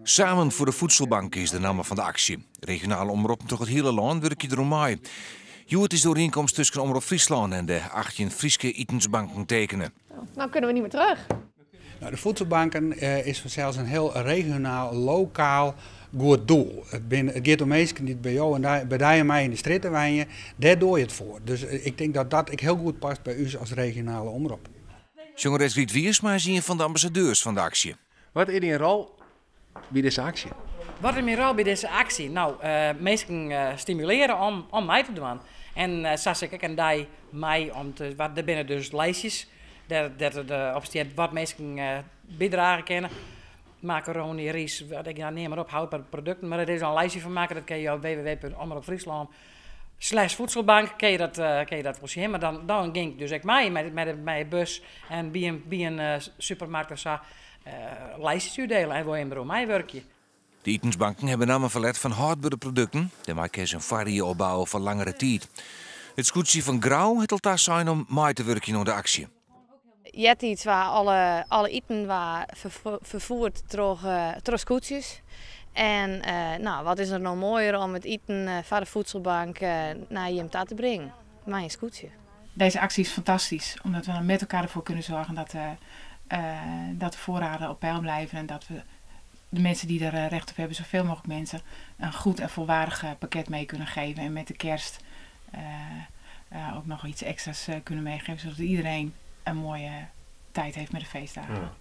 Samen voor de Voedselbank is de namme fan de aksje. Regionale omroppen troch it hiele lân wurkje deroan mei. Hjoed is de oerienkomst tusken Omrop Fryslân en de 18 Fryske itensbanken tekene. Nou kunnen we niet meer terug. Nou, de voedselbanken is fansels in hiel regionaal, lokaal goed doel. It giet om minsken dy't by jo en by dy en my yn de strjitte wenje. Dêr dogge je it foar. Dus ik tink dat dat ek hiel goed past by ús as regionale omrop. Sjongeres Griet Wiersma is ien fan de ambassadeurs fan de aksje. Wat is dyn rol by dizze aksje? Wat is myn rol by dizze aksje? Nou, minsken stimulearje om mei te dwaan. En sa sil ik ek in dei mei om te, wat, der binne dus lijstjes dêr't op stiet wat minsken bydrage kinne. Macaroni, rys, wat ik, ja, neam mar op, houdbare produkten. Mar der is al in lijstje fan makke, dat kinne je op www.omropfriesland/voedselbank kin je dat wol sjen. Mar dan gean ik dus ek mei mei de bus en by in supermarkt of sa lijstjes útdiele en wol je deroan meiwurkje. De itensbanken hawwe benammen ferlet fan hâldbere produkten. Dêrmei kinne se in foarried opbouwe foar langere tiid. It skûtsje fan Grou hat al tasein om mei te wurkjen oan de aksje. Eartiids waard alle iten waard ferfierd troch skûtsjes. En nou, wat is der no moaier om it iten foar de voedselbank nei jim ta te bringen? Mei in skûtsje. Deze actie is fantastisch, omdat we dan met elkaar ervoor kunnen zorgen dat de voorraden op peil blijven en dat we de mensen die er recht op hebben, zoveel mogelijk mensen, een goed en volwaardig pakket mee kunnen geven. En met de kerst ook nog iets extra's kunnen meegeven, zodat iedereen een mooie tijd heeft met de feestdagen. Ja.